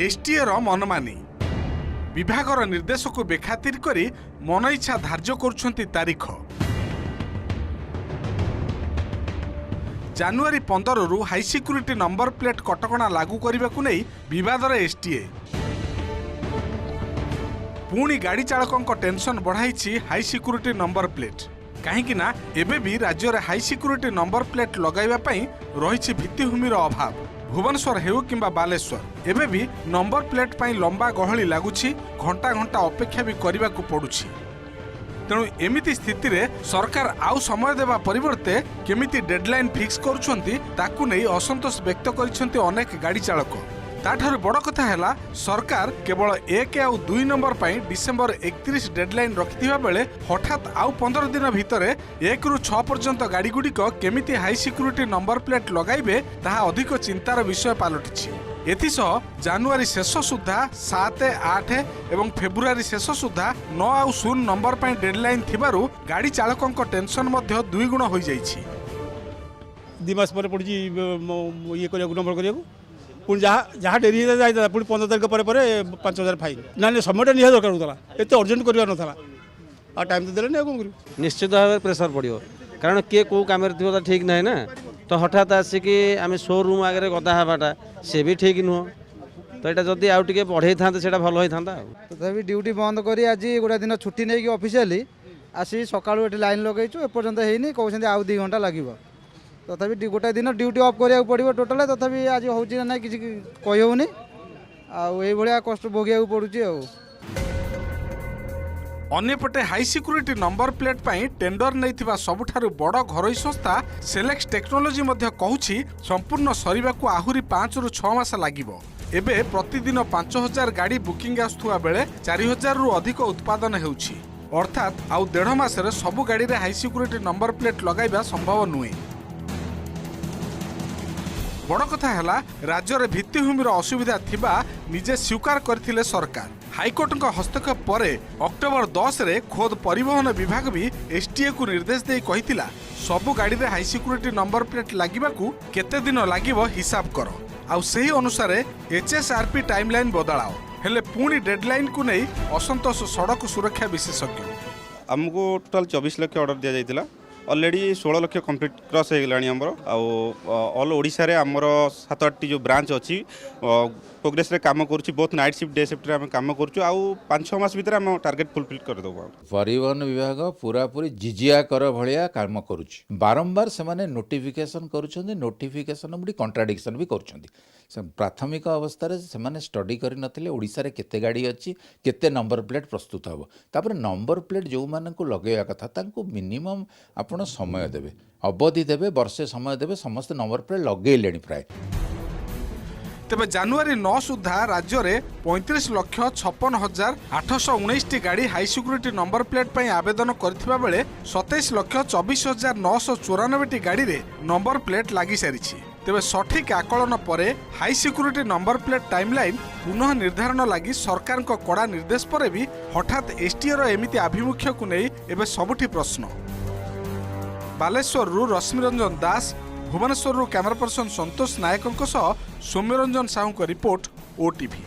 ଏସ୍ଟିଏର ମନମାନି। ବିଭାଗର ନିର୍ଦ୍ଦେଶକୁ ବେଖାତିର କରି ମନଇଚ୍ଛା ଧାର୍ଯ୍ୟ କରୁଛନ୍ତି ତାରିଖ। ଜାନୁଆରୀ 15ରୁ ହାଇ ସିକ୍ୟୁରିଟି ନମ୍ବର ପ୍ଲେଟ୍ କଟକଣା ଲାଗୁ କରିବାକୁ ନେଇ ବିବାଦରେ ଏସ୍ଟିଏ। ପୁଣି ଗାଡ଼ି ଚାଳକଙ୍କ ଟେନସନ୍ ବଢ଼ାଇଛି ହାଇ ସିକ୍ୟୁରିଟି ନମ୍ବର ପ୍ଲେଟ୍। କାହିଁକି ନା ଏବେ ବି ରାଜ୍ୟରେ ହାଇ ସିକ୍ୟୁରିଟି ନମ୍ବର ପ୍ଲେଟ୍ ଲଗାଇବା ପାଇଁ ରହିଛି ଭିତ୍ତିଭୂମିର ଅଭାବ। ଭୁବନେଶ୍ୱର ହେଉ କିମ୍ବା ବାଲେଶ୍ୱର, ଏବେ ବି ନମ୍ବର ପ୍ଲେଟ୍ ପାଇଁ ଲମ୍ବା ଗହଳି ଲାଗୁଛି, ଘଣ୍ଟା ଘଣ୍ଟା ଅପେକ୍ଷା ବି କରିବାକୁ ପଡୁଛି। ତେଣୁ ଏମିତି ସ୍ଥିତିରେ ସରକାର ଆଉ ସମୟ ଦେବା ପରିବର୍ତ୍ତେ କେମିତି ଡେଡଲାଇନ୍ ଫିକ୍ସ କରୁଛନ୍ତି, ତାକୁ ନେଇ ଅସନ୍ତୋଷ ବ୍ୟକ୍ତ କରିଛନ୍ତି ଅନେକ ଗାଡ଼ି ଚାଳକ। ତାଠାରୁ ବଡ଼ କଥା ହେଲା, ସରକାର କେବଳ 1 ଆଉ 2 ନମ୍ବର ପାଇଁ ଡିସେମ୍ବର 31 ଡେଡଲାଇନ୍ ରଖିଥିବା ବେଳେ ହଠାତ୍ ଆଉ 15 ଦିନ ଭିତରେ 1ରୁ 6 ପର୍ଯ୍ୟନ୍ତ ଗାଡ଼ିଗୁଡ଼ିକ କେମିତି ହାଇ ସିକ୍ୟୁରିଟି ନମ୍ବର ପ୍ଲେଟ୍ ଲଗାଇବେ, ତାହା ଅଧିକ ଚିନ୍ତାର ବିଷୟ ପାଲଟିଛି। ଏଥିସହ ଜାନୁଆରୀ ଶେଷ ସୁଦ୍ଧା 7, 8 ଏବଂ ଫେବୃଆରୀ ଶେଷ ସୁଦ୍ଧା 9 ଆଉ 0 ନମ୍ବର ପାଇଁ ଡେଡଲାଇନ୍ ଥିବାରୁ ଗାଡ଼ି ଚାଳକଙ୍କ ଟେନସନ୍ ମଧ୍ୟ ଦୁଇଗୁଣ ହୋଇଯାଇଛି। 2 ମାସ ପରେ ପଡ଼ିଛି ଇଏ କରିବାକୁ, ନମ୍ବର କରିବାକୁ। ପୁଣି ଯାହା ଯାହା ଡେରି ହେଇଯାଇଥିଲା ଯାଇଥିଲା, ପୁଣି 15 ତାରିଖ ପରେ ପରେ 5,000 ଫାଇନ୍। ନାଇଁ ନାଇଁ, ସମୟଟା ନିହାତି ଦରକାର ହେଉଥିଲା, ଏତେ ଅର୍ଜେଣ୍ଟ କରିବାର ନଥିଲା। ଆଉ ଟାଇମ୍ ତ ଦେଲେନି, ଆଉ କ'ଣ କରିବୁ? ନିଶ୍ଚିତ ଭାବରେ ପ୍ରେସର ପଡ଼ିବ, କାରଣ କିଏ କେଉଁ କାମରେ ଥିବ ତ ଠିକ୍ ନାହିଁ ନା। ତ ହଠାତ୍ ଆସିକି ଆମେ ସୋରୁମ୍ ଆଗରେ ଗଦା ହେବାଟା ସେ ବି ଠିକ୍ ନୁହଁ। ତ ଏଇଟା ଯଦି ଆଉ ଟିକେ ବଢ଼େଇଥାନ୍ତେ, ସେଇଟା ଭଲ ହେଇଥାନ୍ତା ଆଉ। ତଥାପି ଡ୍ୟୁଟି ବନ୍ଦ କରି ଆଜି ଗୋଟେ ଦିନ ଛୁଟି ନେଇକି ଅଫିସିଆଲି ଆସି ସକାଳୁ ଏଠି ଲାଇନ୍ ଲଗେଇଛୁ, ଏପର୍ଯ୍ୟନ୍ତ ହେଇନି। କହୁଛନ୍ତି ଆଉ 2 ଘଣ୍ଟା ଲାଗିବ। ତଥାପି ଗୋଟେ ଦିନ ଡ୍ୟୁଟି ଅଫ୍ କରିବାକୁ ପଡ଼ିବ ଟୋଟାଲ। ତଥାପି ଆଜି ହେଉଛି ନା ନାହିଁ କିଛି କହିହେଉନି। ଆଉ ଏଇଭଳିଆ କଷ୍ଟ ଭୋଗିବାକୁ ପଡ଼ୁଛି ଆଉ। ଅନ୍ୟପଟେ ହାଇ ସିକ୍ୟୁରିଟି ନମ୍ବର ପ୍ଲେଟ୍ ପାଇଁ ଟେଣ୍ଡର ନେଇଥିବା ସବୁଠାରୁ ବଡ଼ ଘରୋଇ ସଂସ୍ଥା ସେଲେକ୍ସ ଟେକ୍ନୋଲୋଜି ମଧ୍ୟ କହୁଛି, ସମ୍ପୂର୍ଣ୍ଣ ସରିବାକୁ ଆହୁରି 5ରୁ 6 ମାସ ଲାଗିବ। ଏବେ ପ୍ରତିଦିନ 5,000 ଗାଡ଼ି ବୁକିଂ ଆସୁଥିବା ବେଳେ 4,000ରୁ ଅଧିକ ଉତ୍ପାଦନ ହେଉଛି। ଅର୍ଥାତ୍ ଆଉ ଦେଢ଼ ମାସରେ ସବୁ ଗାଡ଼ିରେ ହାଇ ସିକ୍ୟୁରିଟି ନମ୍ବର ପ୍ଲେଟ୍ ଲଗାଇବା ସମ୍ଭବ ନୁହେଁ। ବଡ଼ କଥା ହେଲା, ରାଜ୍ୟରେ ଭିତ୍ତିଭୂମିର ଅସୁବିଧା ଥିବା ନିଜେ ସ୍ୱୀକାର କରିଥିଲେ ସରକାର। ହାଇକୋର୍ଟଙ୍କ ହସ୍ତକ୍ଷେପ ପରେ ଅକ୍ଟୋବର 10ରେ ଖୋଦ୍ ପରିବହନ ବିଭାଗ ବି ଏସ୍ଟିଏକୁ ନିର୍ଦ୍ଦେଶ ଦେଇ କହିଥିଲା, ସବୁ ଗାଡ଼ିରେ ହାଇ ସିକ୍ୟୁରିଟି ନମ୍ବର ପ୍ଲେଟ୍ ଲାଗିବାକୁ କେତେ ଦିନ ଲାଗିବ ହିସାବ କର, ଆଉ ସେହି ଅନୁସାରେ ଏଚ୍ଏସ୍ଆର୍ପି ଟାଇମ୍ଲାଇନ୍ ବଦଳାଅ। ହେଲେ ପୁଣି ଡେଡଲାଇନ୍କୁ ନେଇ ଅସନ୍ତୋଷ ସଡ଼କ ସୁରକ୍ଷା ବିଶେଷଜ୍ଞ। ଆମକୁ ଟୋଟାଲ୍ 24 ଲକ୍ଷ ଅର୍ଡ଼ର ଦିଆଯାଇଥିଲା। ଅଲରେଡ଼ି 16 ଲକ୍ଷ କମ୍ପ୍ଲିଟ୍ କ୍ରସ୍ ହେଇଗଲାଣି ଆମର। ଆଉ ଅଲ୍ ଓଡ଼ିଶାରେ ଆମର ସାତ ଆଠଟି ଯେଉଁ ବ୍ରାଞ୍ଚ ଅଛି, ପ୍ରୋଗ୍ରେସରେ କାମ କରୁଛି। ବୋଥ୍ ନାଇଟ୍ ସିଫ୍ଟ, ଡେ ସିଫ୍ଟରେ ଆମେ କାମ କରୁଛୁ। ଆଉ 5-6 ମାସ ଭିତରେ ଆମ ଟାର୍ଗେଟ୍ ଫୁଲଫିଲ୍ କରିଦେବୁ ଆମେ। ପରିବହନ ବିଭାଗ ପୁରାପୁରି ଜିଜିଆ କର ଭଳିଆ କାମ କରୁଛି। ବାରମ୍ବାର ସେମାନେ ନୋଟିଫିକେସନ୍ କରୁଛନ୍ତି, ନୋଟିଫିକେସନ୍ ବି କଣ୍ଟ୍ରାଡିକ୍ସନ୍ ବି କରୁଛନ୍ତି। ସେ ପ୍ରାଥମିକ ଅବସ୍ଥାରେ ସେମାନେ ଷ୍ଟଡି କରିନଥିଲେ ଓଡ଼ିଶାରେ କେତେ ଗାଡ଼ି ଅଛି, କେତେ ନମ୍ବର ପ୍ଲେଟ୍ ପ୍ରସ୍ତୁତ ହେବ। ତାପରେ ନମ୍ବର ପ୍ଲେଟ୍ ଯେଉଁମାନଙ୍କୁ ଲଗେଇବା କଥା, ତାଙ୍କୁ ମିନିମମ୍ ଆପଣ ସମୟ ଦେବେ, ଅବଧି ଦେବେ, ବର୍ଷେ ସମୟ ଦେବେ। ସମସ୍ତେ ନମ୍ବର ପ୍ଲେଟ୍ ଲଗେଇଲେଣି ପ୍ରାୟ। ତେବେ ଜାନୁଆରୀ 9 ସୁଦ୍ଧା ରାଜ୍ୟରେ 35,56,819ଟି ଗାଡ଼ି ହାଇ ସିକ୍ୟୁରିଟି ନମ୍ବର ପ୍ଲେଟ୍ ପାଇଁ ଆବେଦନ କରିଥିବା ବେଳେ 27,24,994ଟି ଗାଡ଼ିରେ ନମ୍ବର ପ୍ଲେଟ୍ ଲାଗିସାରିଛି। ତେବେ ସଠିକ୍ ଆକଳନ ପରେ high security number plate timeline ପୁନଃ ନିର୍ଦ୍ଧାରଣ ଲାଗି ସରକାରଙ୍କ କଡ଼ା ନିର୍ଦ୍ଦେଶ ପରେ ବି ହଠାତ୍ ଏସ୍ଟିଏର ଏମିତି ଆଭିମୁଖ୍ୟକୁ ନେଇ ଏବେ ସବୁଠି ପ୍ରଶ୍ନ। ବାଲେଶ୍ୱରରୁ ରଶ୍ମିରଞ୍ଜନ ଦାସ, ଭୁବନେଶ୍ୱରରୁ କ୍ୟାମେରା ପର୍ସନ ସନ୍ତୋଷ ନାୟକଙ୍କ ସହ ସୌମ୍ୟରଞ୍ଜନ ସାହୁଙ୍କ ରିପୋର୍ଟ, ଓଟିଭି।